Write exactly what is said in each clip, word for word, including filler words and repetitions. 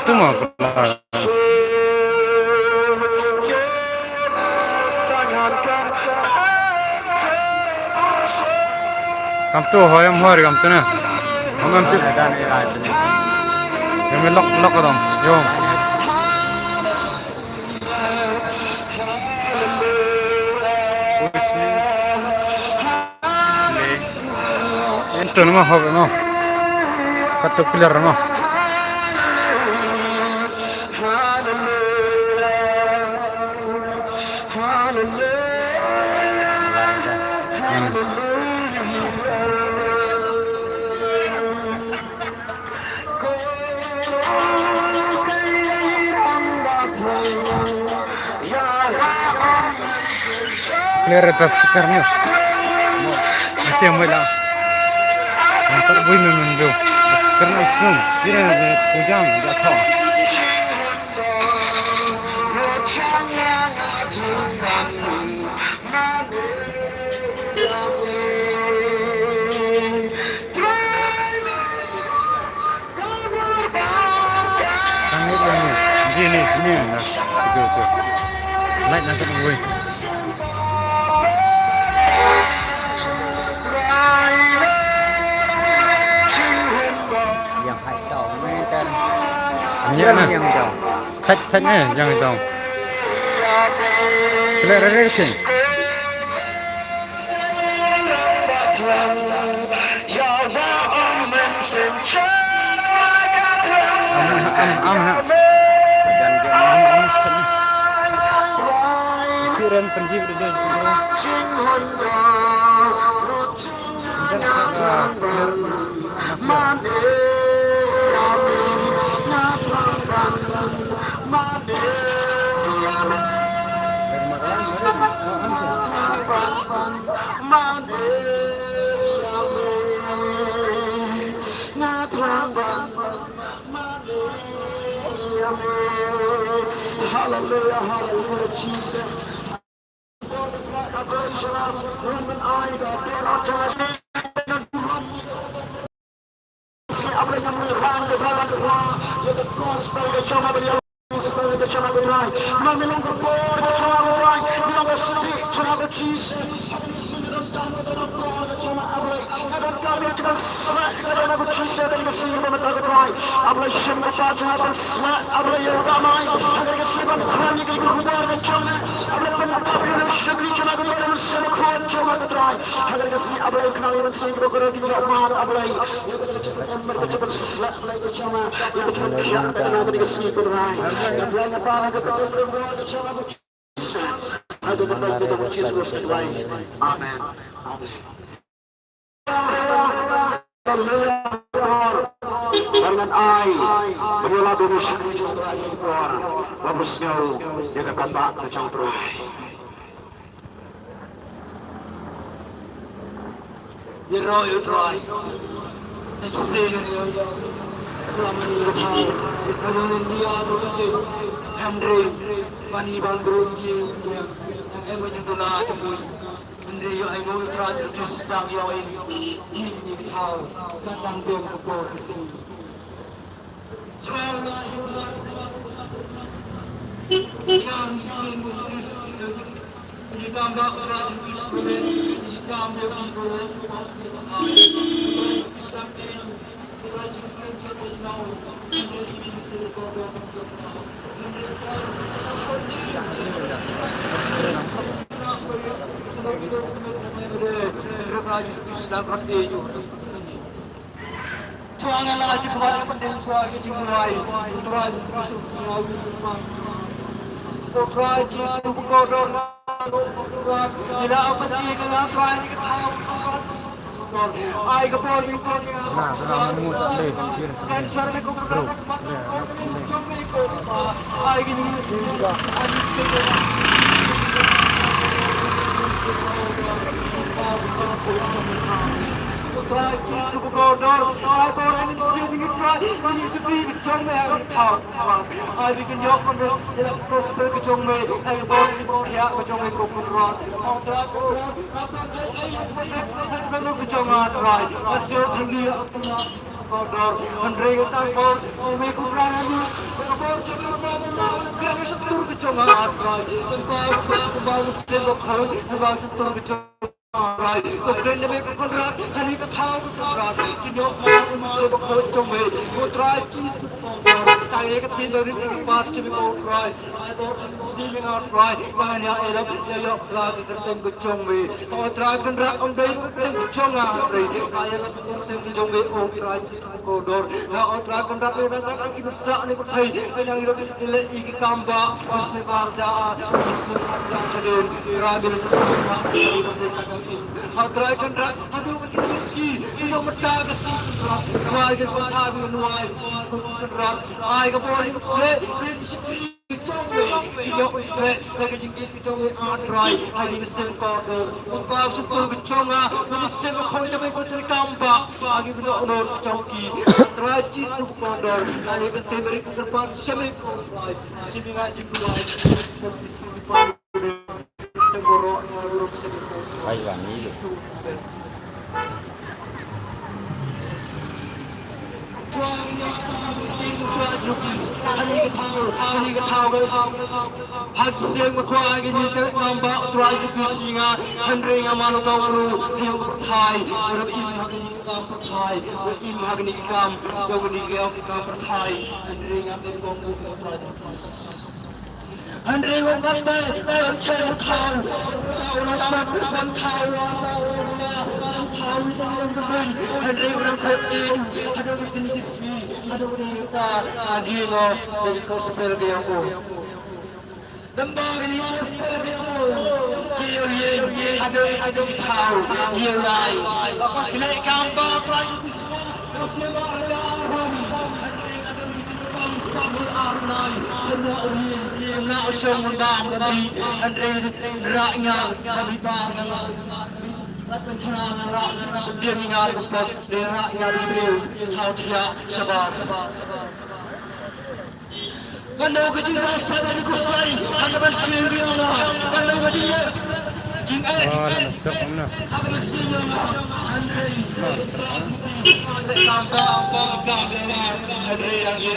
Tu mo. Kam tu ho em hor kam tu na. Kam em tu. Em lok lok dong. Yo. Entu nama hok no. Katu clear no. Clear the speaker mo. Ate mo la. Ang tak bui mo mo. Speaker na snung. Kira na kujang ya tho. Kang ni lang ni. Ni, ni, ni na. Sige, sige. Light na sa uwi. Yang hai tau, ni kan. Ni na. Yang tau. Thak, thak, eh, yang tau. Kle, re, re, re. Am, am, am, ha. Kiran panjib de de. Hallelujah, hallelujah, Jesus. Amen. Amen. Ngan ai, bala duni shakri jong Trai por, ba bus ngau, ya ka kata ka jong Trai. Ya roi, ya roi. Sa chisien ya, ya. Sa mani ya, ya. Hynrei mani ban bru ki, ya. Em ba jingduna ki mui. Hynrei ya, ai mo ya, Trai, ya, sang ya, ya. Ni, ni, tau. Ka tang dong ko ko ki. Trai, nga la shi khmat ka pyntheng, Trai, ka jingduwai. Trai, ka jingduwai. O Trai, ki tu ko dor. Trai, ila amat ki ka la, Trai, ki ka thaw. Ai ka por, ki por, ki ka thaw. Cancer ne ko, Trai, ka mat, Trai, ka jong me ko. Ai ki ni. Trai, ki tu ko dor. Ai ko, ai ni, ni, ni, Trai, ni, ni, Ai, bi kin yoh man, ila gospel ka jong me, ai, bor ni bor ya ka jong me ko Trai. Ka jong nga Trai, a sio thang ni, ko dor, hynrei ka tang bor, me ko Trai, Nga Trai, pynpaw, pynpaw, pynpaw, pynpaw, pynpaw, pynpaw, pynpaw, pynpaw, Trai, to kren da me ko Kynrad, hani ka thaw ko Kynrad, ki yoh ma ko Trai ba khoi jong me, ko Trai Jisu ko Kynrad, ta ye ka tin da ri ka pas jong me ko Trai, ai bo ka si me nga Trai, ba ya e da, ya yoh Trai ka kyrteng ko jong me, ko Trai Kynrad, ong dei ka kyrteng ko jong nga Trai, ai ya ka kyrteng ko jong me, o Trai Jisu. Kordor, na o Trai Kynrad, na Trai ki bsa ni ko thei, ai nang ro le i ki kam ba, isne barda, isne barda chadin, Trai bil sa ba, o Trai Kynrad, hadu ka ki ki, no mata ka si, Trai ke ko thai nuai, Kynrad, ai ka bor ni ko le, Ki jong me, ki jong me, ki jong me, a Trai, ha ki mynsiem kordor. Pynpaw suk tu ki jong nga, ha ki mynsiem khoi jong me ko Trai kam ba, ha ki bynta nor jong ki. A Trai Jisu kordor, ha ki bynta Meri ka kyrpad, sha me ko Trai, sha me nga jingduwai. Ai, wan ni. Hynrei nga man u tau bru, hynrei nga pyrthai, nga im ha kani ka kam pyrthai, nga im ha kani ka kam, ha kani ka kam pyrthai, hynrei nga pyrkhat u Trai Jisu. Hynrei wa kata, wan chem u thaw, u thaw, u thaw, u thaw, u thaw, u thaw, u thaw, u thaw, hynrei wa kata, hadooh kini ki sngi, hadooh kini ki ta, agi ngo, kani gospel ka yong u. Damba kani gospel ka yong u. Ki yoh ye, hadooh, hadooh ki thaw, yoh lai. Kini kam ba, Kano ka jingrap sa kani ka kusai, ha ka ban sien biang nga. Kano ka jingrap, jingeh, ha ka ban sien biang nga. Hynrei, hynrei, hynrei, hynrei, hynrei, hynrei,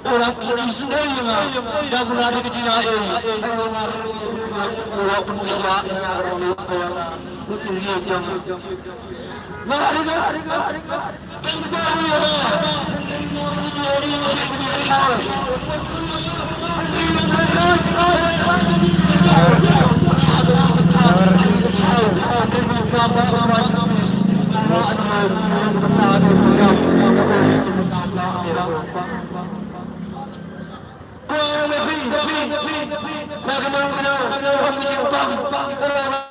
Orang ki isnei nga, da bula da ka jingeh, ai nga, nga pynbiang, nga pynbiang.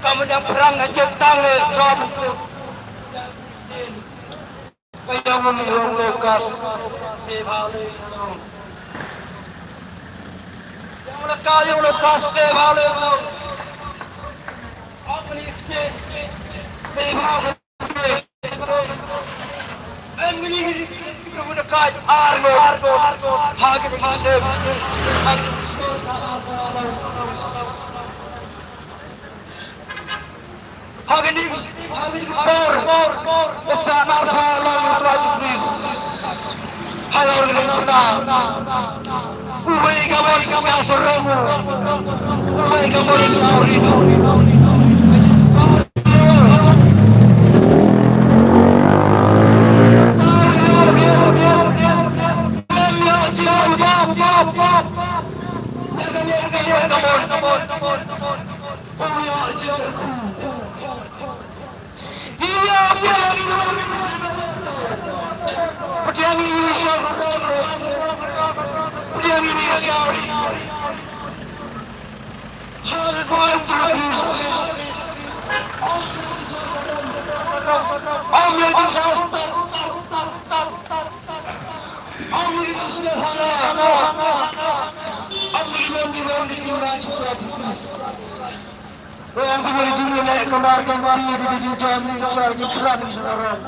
Kamjang phrang na jok tang le, dom. Ka yong ni yong Lukas, te bha le. Yong Lukas, yong Lukas, te bha le. Amni te, te bha le. Amni, Lukas, argo, argo, ha ke de se. Ha kani, ha kani ka por, ka sahar pha lang u Trai Jisu Khrist. Halor ka ding pna. U wei ka mon sñiaw sarong u. U wei ka mon sñiaw ri. Ong ki jingmut jingmut le kamar kamti di jingdam ni sa jingkhlad ni sa ram.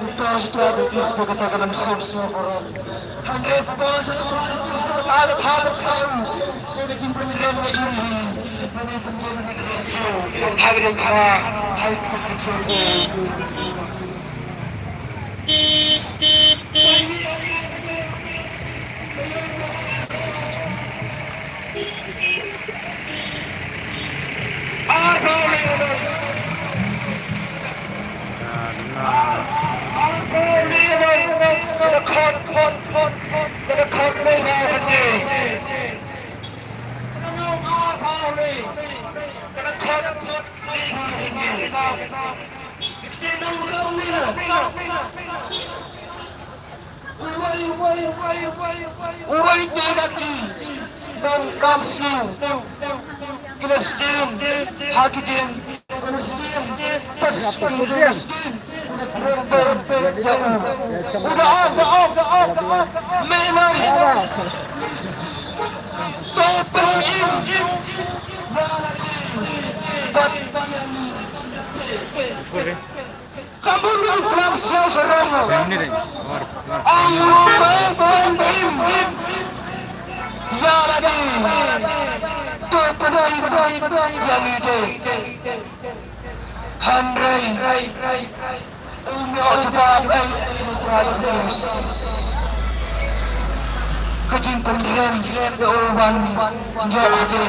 Utas tu ada kis ko kata kana sim sim ram. Hundred percent ta da tha da tha. Ko jingpynrem ni jinghi. Mane pynrem ni. Hai da tha. Hai. Uwei te da ki nongkam sniew ki la sdien ha ki dien, ki la sdien, pas ki la sdien, u da ong, u da ong, u da ong, me nari, to pynim, bad Ka bun u plang sñiaw sarong. Ang u ko ko im. Ya la di. To pynoi ya ni de. Hynrei u ñiah jubab ei. Ka jingpynrem ya u wan ya de.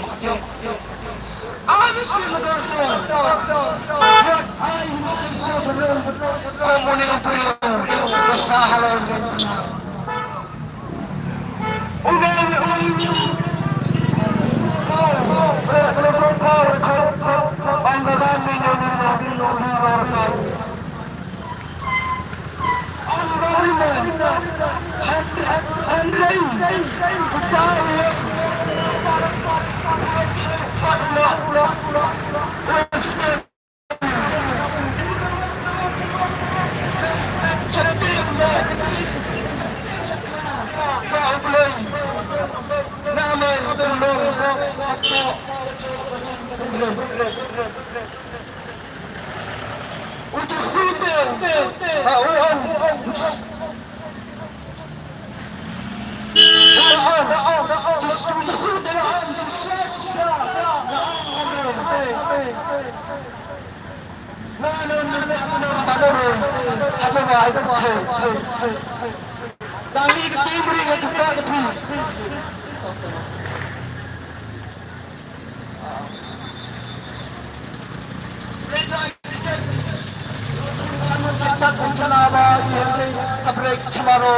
Kat chna ba i hynrei ka break chmaro.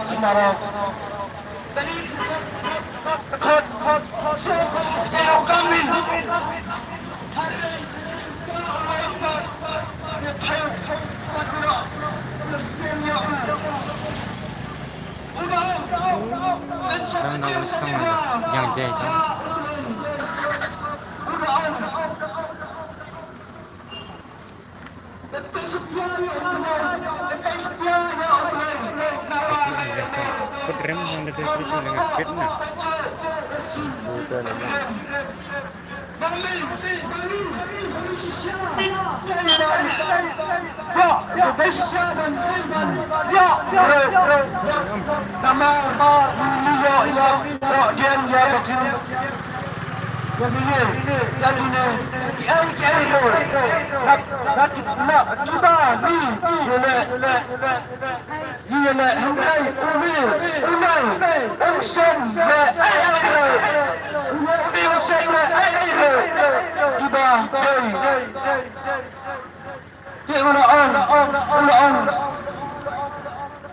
Chmaro. Dang na wut song na yang jai ta. Kut rem hong da dei kut na nga kut na. Buta na na. Yele, hynrei, uni, uni, u sien le, ei, ei, ei. Uni, uni, u sien le, ei, ei, ei. Kiba, ei. Ki uni on, uni on.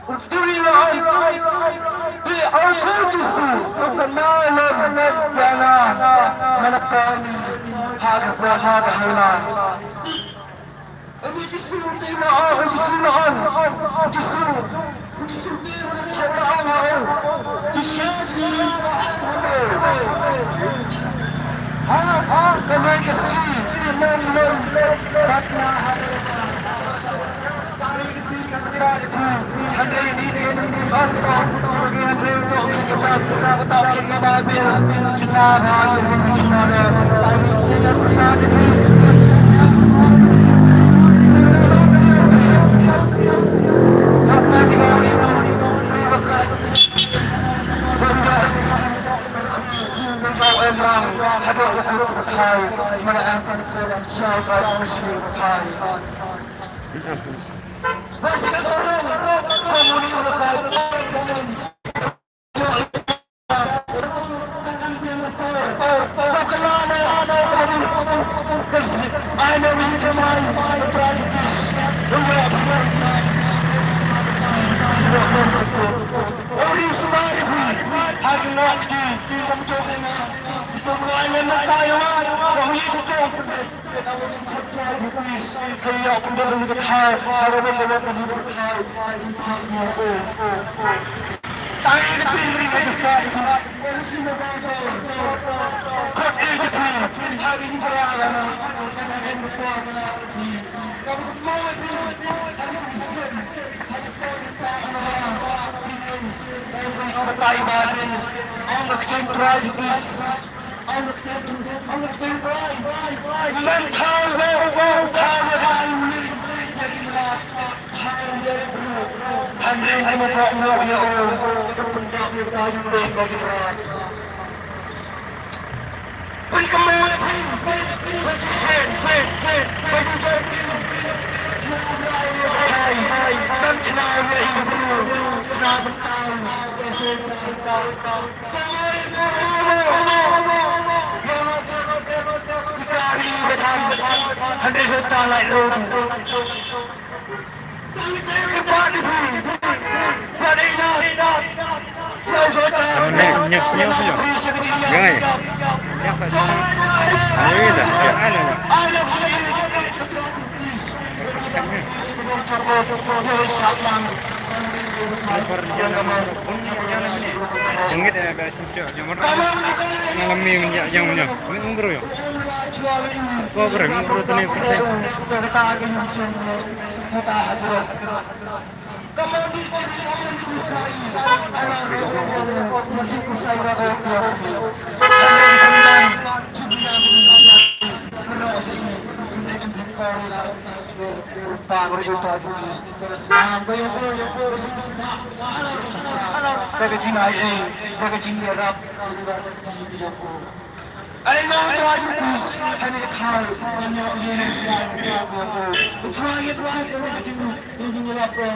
Uni uni on. Ki on ku Jisu, u ka na lem, ya na, mana poni, ha ka, ha ka, ha na. Uni Jisu, uni na on, uni Jisu na on. Jisu, Jisu, Jisu na on, Jisu, Jisu na on. Ha, ha, ka na ka si, lem, lem, lem, bat na ha. Nyak, nyak, nyak, nyak. Nyak, nyak. Ano yun, ah? Nyak, ano, nyak. Jungit, eh, ba, sim, cok, jungit. Ngalami, nyak, yang, nyak. Ini umur, ya. Ko, bro, umur tu ni, persen. Packaging ai, eh, packaging yarap. Ai no, to aju pis, hani ka thai, nyo, nyo, nyo, nyo, nyo. Try it right, everything, everything will up there.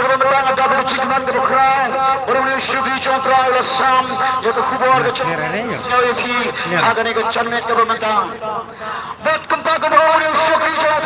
kaba mynta nga dap da ka jingkmen kaba khraw. Bad uni u shakri jong u Trai u la sam ya ka khubor ka jong u. Sngewbha ya phi ha kani ka janmiet kaba mynta. Bad kumta ka ba uni u shakri jong u